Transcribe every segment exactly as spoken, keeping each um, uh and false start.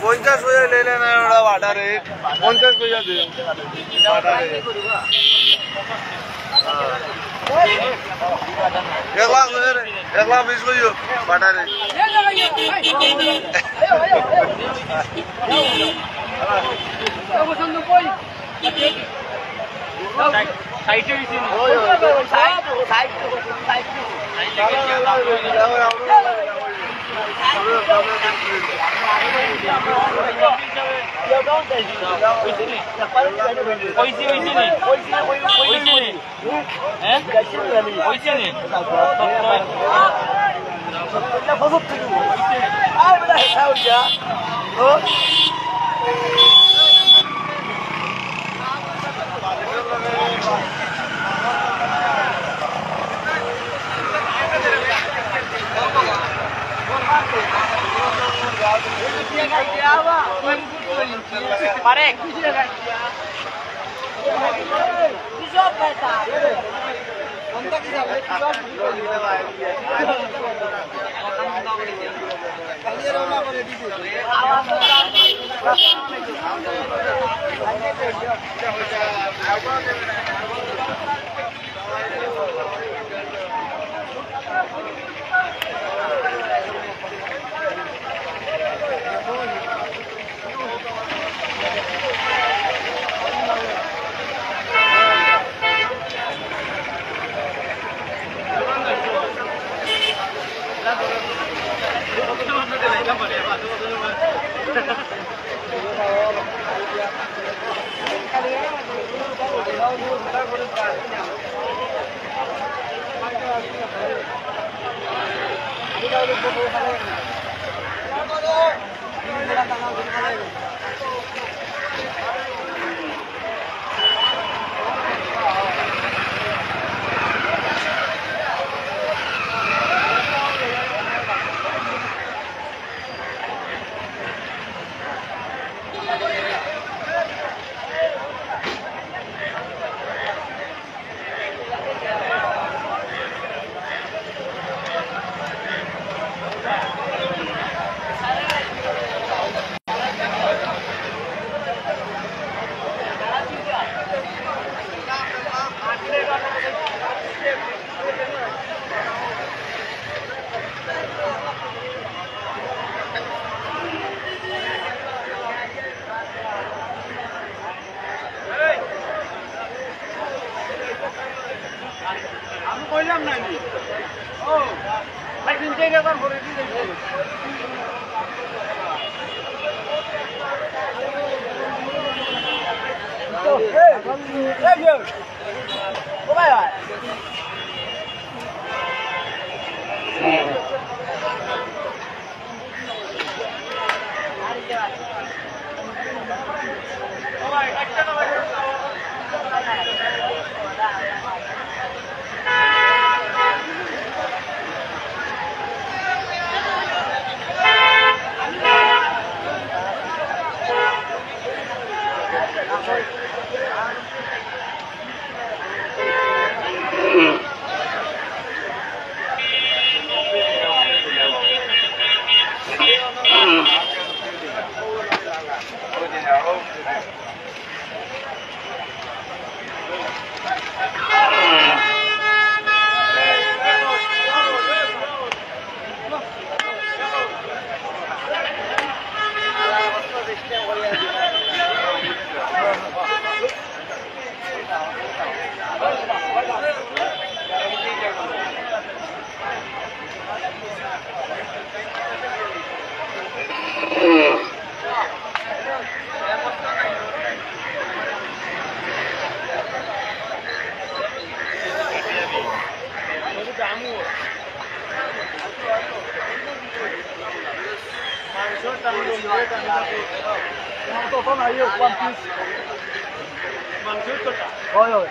পঞ্চাশ পয়সা লইলে না, ওরা বাটা রেট। পঞ্চাশ পয়সা দে। বাটা রেট। এক লাখ, এক লাখ বিশ কইও, বাটা রেট। সাইডে হইছে নি? হইছে নি? হইছে, হইছে নি? হইছে নি? হ্যাঁ? হইছে নি? পারেক। আমি কইলাম না নি? ও, ভাই, তিন চার হাজার করে দিয়ে দিন। এই, এই, এই, ও ভাই, ভাই। মাংসর দাম বলবে, দাম বলবে। মাংস তো নাই, ওয়ান পিস। মাংসর তো দাম। হয়, হয়।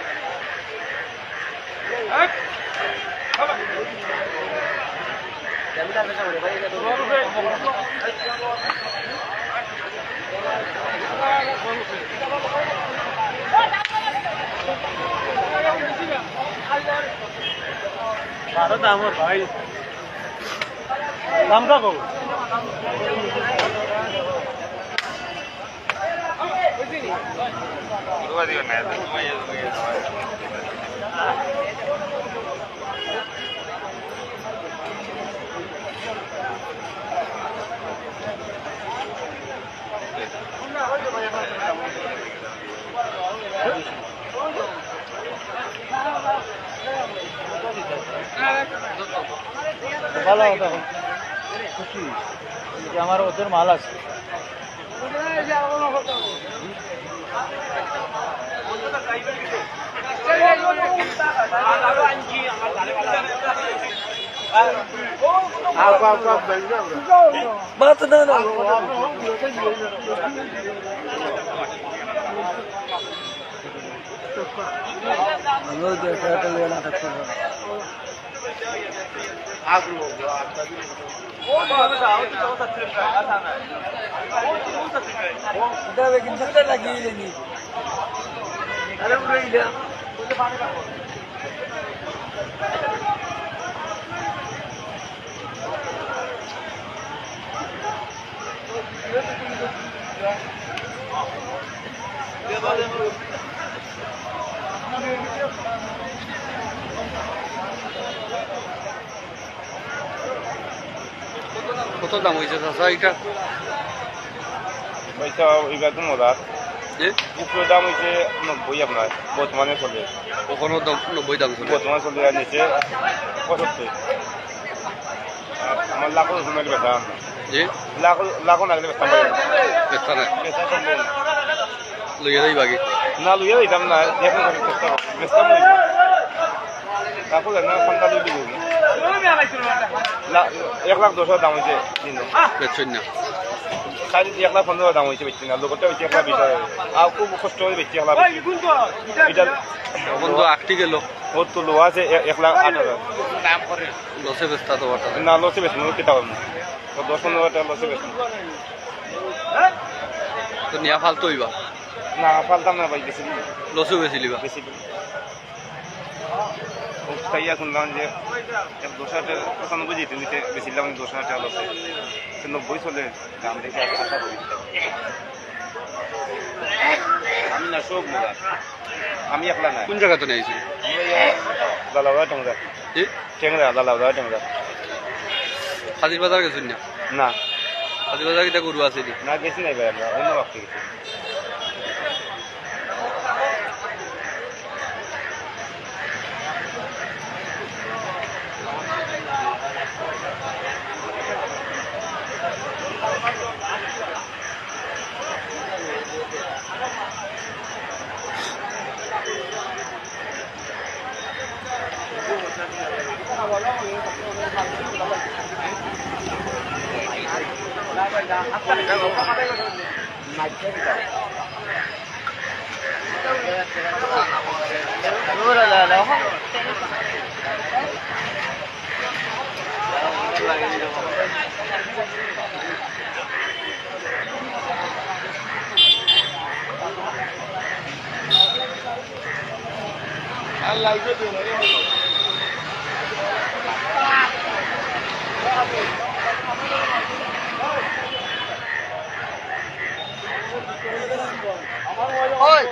ভালো দাম ওর ভাই। দামটা কম। ভালো কথা। খুশি যে আমার ওদের মাল আছে। বাদ দে না। আমিও যে একটা একটা লিয়ে না থাকতে পারি। এটা বেগিন দুইটা লাগিয়ে দেনি। আরে উড়ে গেল। কত দাম হইছে চাচা এটা? পয়সা এবার তো মজার। জি? উপরে দাম হইছে নব্বই আপনার, বর্তমানে চলে। ওখানো দাম, নব্বই দাম চলে। বর্তমানে চলে আর নিচে পঁচাত্তর। আর আমার লাখো রসুন লাগলে বেচা। জি? লাখো, লাখো লাগলে বেচা পারে। বেচা না। বেচা সম্ভব না। লইয়া যাই বাকি। না, লইয়া যাইতাম না, দেখো, চেষ্টা করো। বেচতাম না। তারপর না, সন্ধ্যা লই দিব। না, এক লাখ দশ হাজার দাম হইছে দিন। বেচছইন না। খালি এক লাখ পনেরো দাম হইছে, বেচছি না। লোকটা হইছে এক লাখ বিশ হাজার। আর খুব কষ্ট করে বেচছি এক লাখ বিশ। এটা এখন তো আটটি গেল। ওর তো লো আছে এ-, এক লাখ আট হাজার। লসে বেচতা তো বটে। না, লসে বেচবো না, কিতা করবো? তো দশ পনেরো হাজার টাকা লসে বেচবো। তো নিয়া ফালতু হইবা? না, ফালতাম না ভাই, বেশি দিন। লসও বেশি লিবা? বেশি দিন। ও, তাই আর শুনলাম যে এক দশ হাজার টাকা, পঁচানব্বই যেতে নিতে বেশিলাম দশ হাজার টাকা লসে। তো নব্বই চলে, দাম দেখে আশা, আশা করি। আমি না, সব মোরা। আমি একলা না। কোন জায়গা তো নিয়ে আইছেন? আমরা এই লালাবাদ টেংরা। জি? টেংরা, লালাবাদ টেংরা। কাজির বাজার গেছেন না? না। কাজির বাজার কিতা গরু আছে নি? না, গেছি নাই ভাই আমরা, অন্য বাক্সে গেছি। ওই।